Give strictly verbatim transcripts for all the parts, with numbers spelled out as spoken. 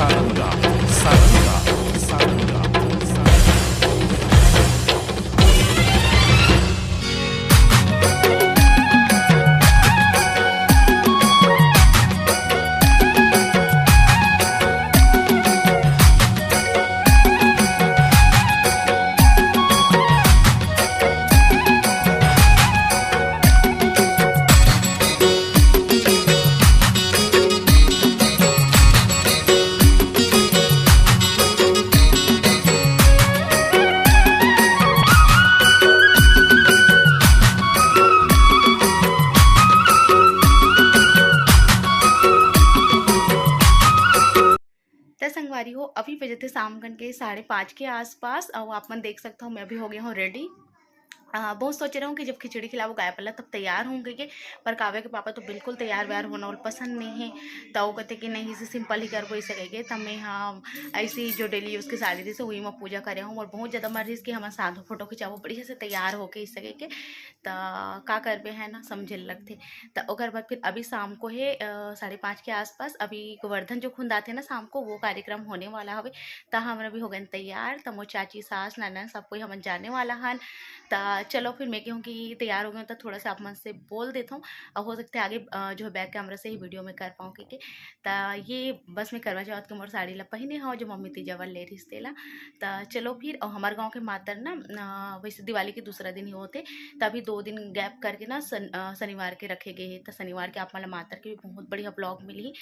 सारंगा, सारंगा, सारंगा, सारंगा। त संगवारी हो, अभी बजत हे शाम कन के साढ़े पाँच के आसपास, अउ आप मन देख सकत हव, मैं अभी हो गे हव ready। अ, बहुत सोचे रहूँ कि जब खिचड़ी खिलाबो गाय मन ला, तब तैयार होहूँ कहिके, पर काव्या के पापा तो बिल्कुल तैयार वैयार होना ओला पसंद नइ हे। त वो कहथे कि नहीं, इसे simple ही करबो, इसे कहिके। त मैं ह ऐसे ही जो daily use के साड़ी रहिस हे, वही म पूजा करे हूँ। अउ बहुत ज्यादा मन रहिस कि हमन साथ म photo खिंचाबो, बढ़िया से तैयार होके, इसे कहिके। त का करबे, है ना, समझे ल लगथे। त ओकर बाद फिर अभी शाम को हे, अ, साढ़े पाँच के आसपास, अभी गोवर्धन जो खुंदाथे ना शाम को, वो कार्यक्रम होने वाला हवे। त हमन अभी हो गेन तैयार, त मोर चाची, सास, ननद, सब कोई हमन जाने वाला हन। त चलो फिर, मैं कहूँ कि तैयार हो गेन, त थोड़ा सा आप मन से बोल देथव, अउ हो सकथे आगे, अ, जो है back camera से ही video में कर पाऊँ, कहिके। त ये बस मैं करवा चौथ के मोर साड़ी ला पहिने हव, जो मम्मी तीजा बर ले रहिस तेला। त चलो फिर, अउ हमर गाँव के मातर ना, अ, वैसे दिवाली के दूसरा दिन ही होथे, त अभी दो दिन gap करके ना सन-, अ, शनिवार के रखे गे हे। त शनिवार के आप मन ला मातर के भी बहुत बढ़िया vlog मिलही।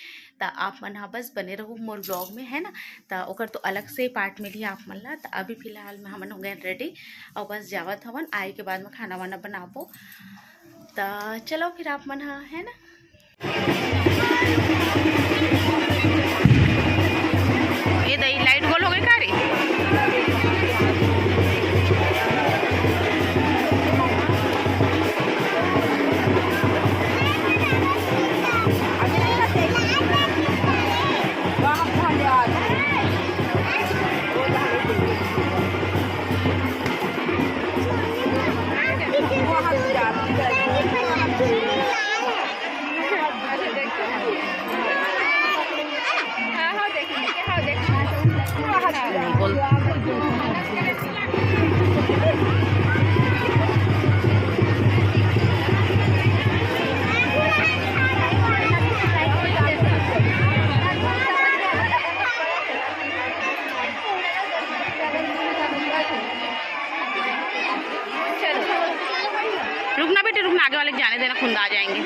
त आप मन ह बस बने रहू मोर vlog में, है ना। त ओकर तो अलग से part मिलही आप मन ला। त अभी फिलहाल में हमन हो गेन ready, अउ बस जावत हवन, आए के बाद में खाना वाना बनाबो। त चलो फिर आप मन ह, है ना। ये दई, light गोल हो गई का रे? रुकना बेटे, रुकना, आगे वाले को जाने देना, खुंदा आ जाएंगे।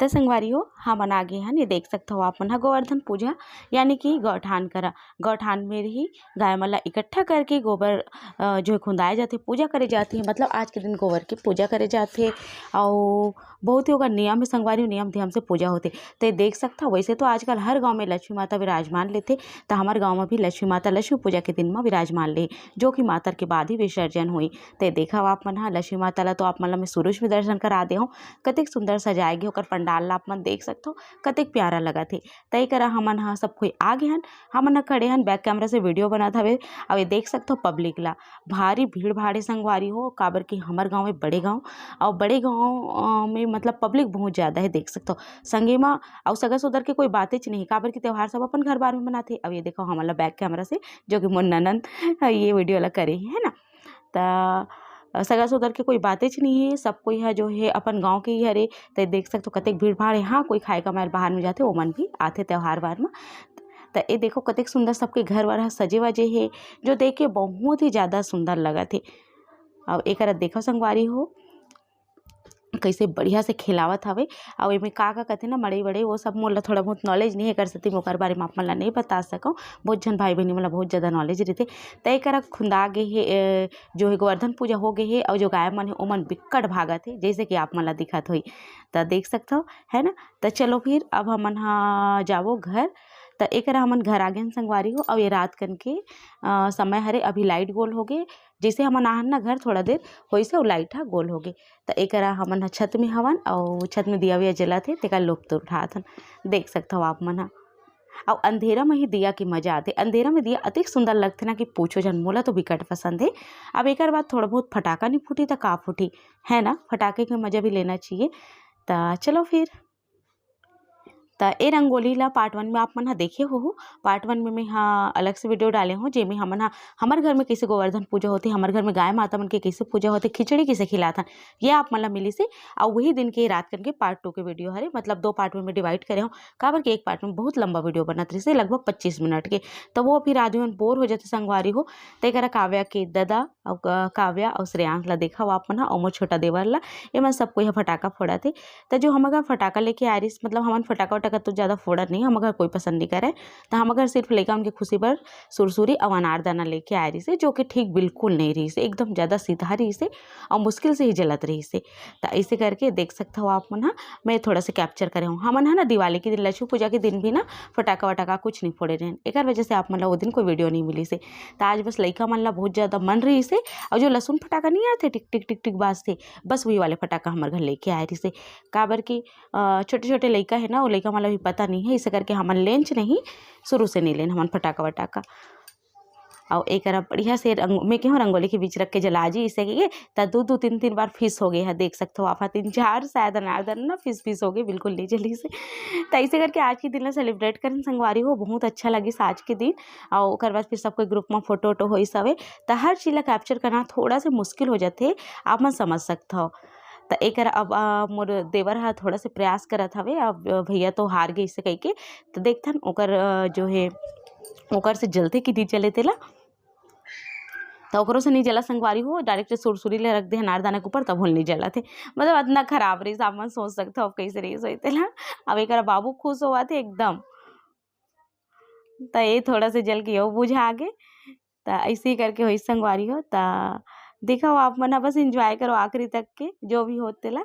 त संगवारी हो, हमन आगे हन, ये देख सकत हव आप मन ह, गोवर्धन पूजा यानी कि गौठान करा। गौठान में ही गाय मन ला इकट्ठा करके गोबर, अ, जो है खुंदाए जाथे, पूजा करे जाथे, मतलब आज के दिन गोबर के पूजा करे जाथे। अउ बहुत ही ओकर नियम हे संगवारी हो, नियम धियम से पूजा होथे। त ये देख सकत हव, वैसे तो आजकल हर गाँव में लक्ष्मी माता विराजमान लेथे, त हमर गाँव में भी लक्ष्मी माता लक्ष्मी पूजा के दिन म विराजमान ले, जो कि मातर के बाद ही विसर्जन होई। त ये देखव आप मन ह, लक्ष्मी माता ला तो आप मन ला मैं शुरू में दर्शन करा दे हव, कतेक सुंदर सजाए गे ओकर पंडाल ला आप मन देख सकत हव, कतेक प्यारा लगत हे। त ये करा हमन ह सब कोई आ गे हन, हमन ह खड़े हन, back camera से video बनत हवे। अउ ये देख सकत हव public ला, भारी भीड़ भाड़ हे संगवारी हो, काबर कि हमर गाँव हे बड़े गाँव, अउ बड़े गाँव, अ, में मतलब public बहुत ज्यादा हे, देख सकत हव। संगे म अउ सगा सोदर के कोई बातेच नहीं, काबर कि त्योहार सब अपन घर बार में मनाथे। अउ ये देखव हमन ला back camera से, जो कि मोर ननद ह ये video ला करे हे, है ना। त सगा सोदर के कोई बातेच नहीं हे, सब कोई ह जो हे अपन गाँव के ही हरे। त देख सकत हव कतेक भीड़ भाड़ हे। हाँ, कोई खाए कमाए ल बाहर में जाथे, ओमन भी आथे त्योहार बार म। त ये देखव कतेक सुंदर सबके घर वर ह सजे वजे हे, जो देख के बहुत ही ज्यादा सुंदर लगत हे। अउ एकरा देखव संगवारी हो, कइसे बढ़िया से खेलावत हवे। अउ एमे का का कथे ना, मड़ई वड़ई, वो सब मोला थोड़ा बहुत knowledge नहीं हे, एकर सेती मैं ओकर बारे में आप मन ला नहीं बता सकव। बहुत झन भाई बहिनी मन ला बहुत ज्यादा knowledge रहिथे। त एकरा खुंदा गे हे, ए, जो हे गोवर्धन पूजा हो गे हे, अउ जो गाय मन हे ओमन बिक्कट भागत हे, जैसे कि आप मन ला दिखत होही, त देख सकत हव, है ना। त चलो फिर अब हमन ह जाबो घर। त एकरा हमन घर आ गेन संगवारी हो, अउ ये रात कन के, अ, समय हरे, अभी light गोल हो गे, जैसे हमन आहन ना घर थोड़ा देर, वैसे वो light ह गोल हो गे। त एकरा हमन ह छत में हवन, अउ छत में दिया विया जलत हे, तेकर लुप्त उठात हन, देख सकत हव आप मन ह। अउ अंधेरा में ही दिया के मजा आथे। अंधेरा में दिया अतेक सुंदर लगथे ना कि पूछो झन, मोला तो बिकट पसंद हे। अब एकर बाद थोड़ा बहुत फटाका नहीं फूटी त का फूटी, है ना? फटाके के मजा भी लेना चाहिए। त चलो फिर, त ए रंगोली ला पार्ट वन में आप मन ह देखे होहू। पार्ट वन में मैं हा अलग से वीडियो डाले हूँ, जेमे हमन हा हमर घर में कैसे गोवर्धन पूजा होथे, हमर घर में गाय माता मन के कैसे पूजा होथे, खिचड़ी कैसे खिलाथन, ये आप मन ला मिली से। अउ वही दिन के रात करके पार्ट टू के वीडियो हरे, मतलब दो पार्ट में मैं डिवाइड करे हूँ, काबर के एक पार्ट में बहुत लंबा वीडियो बनत रहिसे, लगभग पच्चीस मिनट के। त वो फिर आदमी मन बोर हो जाथे संगवारी हो। त एकरा काव्या के ददा अउ क-, काव्या अउ श्रेयांश ला देखा आप मन ह, अउ मोर छोटा देवर ला, एमन सब कोई ह फटाका फोड़त हे। त जो हमर घर फटाका लेके आए रहिस, मतलब हमन फटाका वटाका तो ज़्यादा फोड़त नहीं, हमर घर कोई पसंद नहीं करे। त हमर घर सिर्फ लइका मन के खुशी बर सुरसुरी अउ अनारदाना लेके आए रहिस हे, जो कि ठीक बिल्कुल नहीं रहिस हे, एकदम ज़्यादा सीधा रहिस हे अउ मुश्किल से ही जलत रहिस हे। त ऐसे करके देख सकत हव आप मन ह, मैं थोड़ा से कैप्चर करे हूँ। हमन ह ना दिवाली के दिन, लक्ष्मी पूजा के दिन भी ना फटाका वटाका कुछ नहीं फोड़े रहेन, एकर वजह से आप मन ला वो दिन कोई वीडियो नहीं मिलिस हे। त आज बस लइका मन ला बहुत ज़्यादा मन रहिस हे, अउ जो लसुन फटाका नहीं आथे, टिक टिक टिक टिक बाजथे, बस वही वाले फटाका हमर घर लेके आए रहिस हे। काबर कि अ, छोटे-छोटे लइका हे ना, वो लइका मन ला भी पता नहीं है, इसे करके हमन लेंच नहीं, शुरू से नहीं लेन हमन फटाका वटाका। अउ एकरा बढ़िया से रंग-, मैं केहूँ रंगोली के बीच रख के जला जी, इसे कहिके त दू दू तीन तीन बार फिस हो गए है, देख सकत हो आप, तीन चार शायद अनारदाना ना फिस फिस हो गए, बिल्कुल नहीं जलिस हे। त इसे करके आज के दिन ला सेलिब्रेट करेन संगवारी हो, बहुत अच्छा लगिस आज के दिन। अउ ओकर बाद फिर सब कोई ग्रुप में फोटो वोटो होइस हवे, त हर चीज ला कैप्चर करना थोड़ा से मुश्किल हो जाथे, आप मन समझ सकत हो। त एकर अब, अ, मोर देवर ह थोड़ा से प्रयास करत हवे, अब भैया तो हार गे इसे कहिके, त देखथन ओकर, अ, जो हे, ओकर से जलथे कि नहीं जले तेला। त ओकरो से नहीं जला संगवारी हो, डायरेक्ट सुरसुरी ले रख दे अनारदाना के ऊपर, तब होल नहीं जलत हे। मतलब अतना खराब रहिस, आप मन सोच सकत हो अब कैसे रहिस होही तेला। अब एकर बाबू खुश होवत हे एकदम। त ये थोड़ा से जल के यो बुझा गे। त ऐसे ही करके होइस संगवारी हो। त देखो आप मन ह बस एंजॉय करो आखिरी तक के, जो भी हो तेला।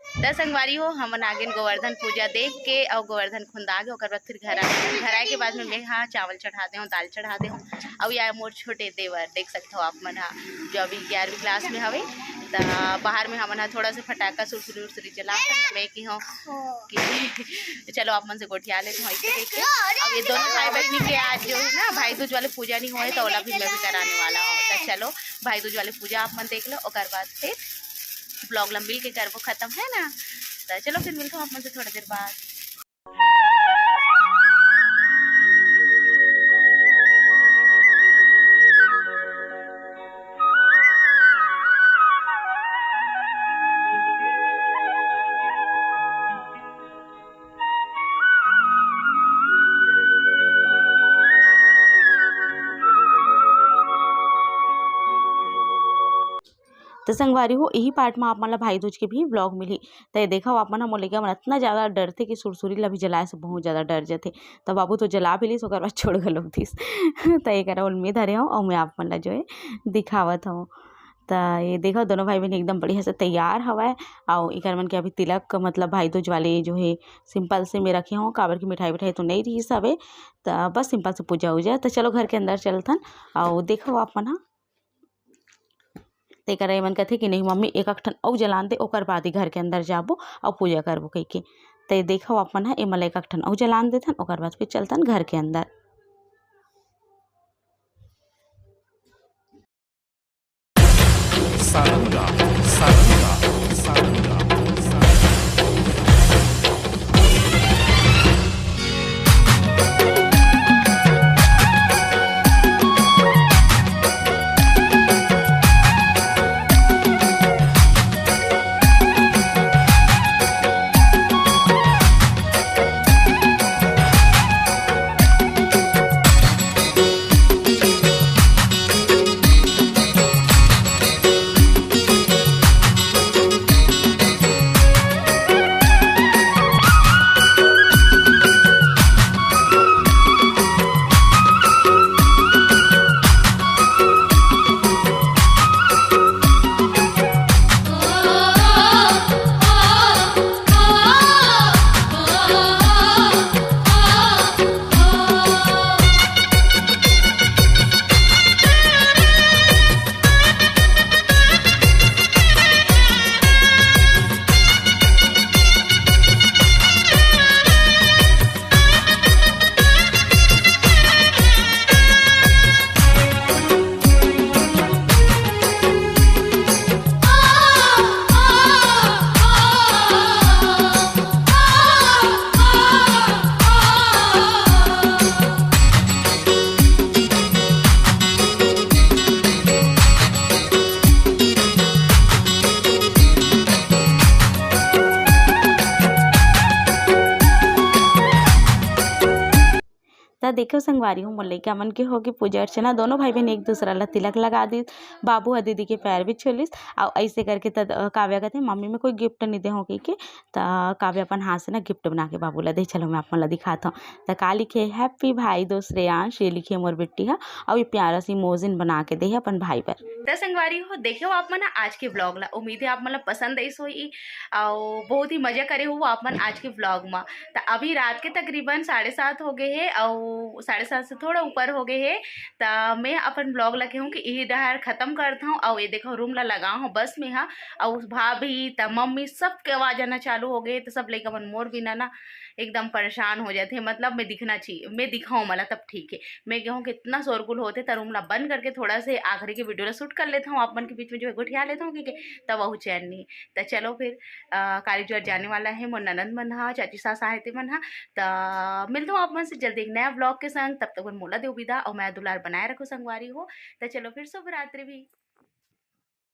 त संगवारी हो, हमन आगेन गोवर्धन पूजा देख के, अउ गोवर्धन खुंदा के, ओकर बाद फिर घर आ, घर आए के बाद में मैं हा चावल चढ़ा दे हूँ, दाल चढ़ा दे हूँ। अउ या मोर छोटे देवर, देख सकत हो आप मन हा, जो अभी ग्यारहवीं क्लास में हवे। त बाहर में हमन हा थोड़ा से फटाका सुरसुरी उरसुरी चला, मैं की हूँ कि चलो आप मन से गोठिया लेते हैं, ऐसे कहिके। अब ये दोनों भाई बहनी के आज जो है ना, भाई दूज वाले पूजा नहीं हुए, तो ओला भी मैं भी कराने वाला हूँ। तो चलो, भाई दूज वाले पूजा आप मन देख लो, ओकर बाद फिर ब्लॉग ला मिल के करबो खत्म, है ना? तो चलो, फिर मिलते हैं आप मन से थोड़ा देर बाद। त संगवारी हो, इही पार्ट म आप मन ला भाई दूज के भी ब्लॉग मिलही। त ये देखव, आप मन ह, मोर लइका मन अतना ज़्यादा डरथे कि सुरसुरी ला भी जलाए से बहुत ज़्यादा डर जथे। त बाबू तो जला भी लिस, ओकर बाद छोड़ घलोक दिस। त एकरा ओल में धरे हव अउ मैं आप मन ला जो है दिखावत हव। त ये देखव, दोनों भाई बहन एकदम बढ़िया से तैयार हवय। अउ एकर मन के अभी तिलक, मतलब भाई दूज वाले जो है सिंपल से में रखे हव, काबर कि मिठाई विठाई तो नइ रिहिस हवे। त बस सिंपल से पूजा उजा। त चलो घर के अंदर चलथन अउ देखव आप मन ह। तेकरा ये मन कथे कि नहीं मम्मी, एक एक ठन अउ जलान दे, ओकर बाद ही घर के अंदर जाबो अउ पूजा करबो कहिके। त ये देखव आप मन ह, एमन ला एक एक ठन अउ जलान देथन, ओकर बाद फिर चलथन घर के अंदर। सारंगा, सारंगा, सारंगा, सारंगा। देखो संगवारी हो, मोर लइका मन के होगे पूजा अर्चना, दोनों भाई बहन एक दूसरा ला तिलक लगा दिस, बाबू ह दीदी के पैर भी छुलिस। अउ ऐसे करके त काव्या कहते, "मम्मी में कोई गिफ्ट नहीं दे हो," कहिके। त काव्या अपन हाथ से ना गिफ्ट बना के बाबू ला दे। चलो मैं आप मन ला दिखात हूँ। त का लिखे, "हैप्पी भाई दूज श्रेयांश," ये लिखे मोर बिट्टी ह। अउ ये प्यारा सी मोजिन बना के दे हे अपन भाई बर। त संगवारी हो, देखे हो आप मन आज के व्लॉग ला, उम्मीद है आप मन ला पसंद आइस होही। अउ बहुत ही मजा करे हो आप मन आज के व्लॉग मा। त अभी रात के तकरीबन साढ़े सात हो गए हे अउ साढ़े सात से थोड़ा ऊपर हो गए हे। त मैं अपन व्लॉग ला कहूँ कि यही डहर खत्म करत हूँ। अउ ये देखो रूम ला लगा हूँ बस में हा। अउ भाभी त मम्मी सबके आवाज आना चालू हो गए, त सब लइका मन मोर बिना ना एकदम परेशान हो जाते हैं। मतलब मैं दिखना चाहिए, मैं दिखाऊँ मला तब ठीक है। मैं कहूँ कितना शोरगुल होते, त रूम ला बंद करके थोड़ा से आखिरी के वीडियो ला शूट कर लेता हूँ, आप मन के बीच में जो है गोठिया लेता हूँ, ठीक है, तब वहू चैन नहीं। त चलो फिर अ, काली जुआर जाने वाला है मोर ननद मन हा, चाची सास आए ते मन हा। त मिलता हूँ आप मन से जल्दी एक नया व्लॉग के संग। तब तक मोला देव विदा और मैं दुलार बनाए रखो संगवारी हो। त चलो फिर शुभ रात्रि भी।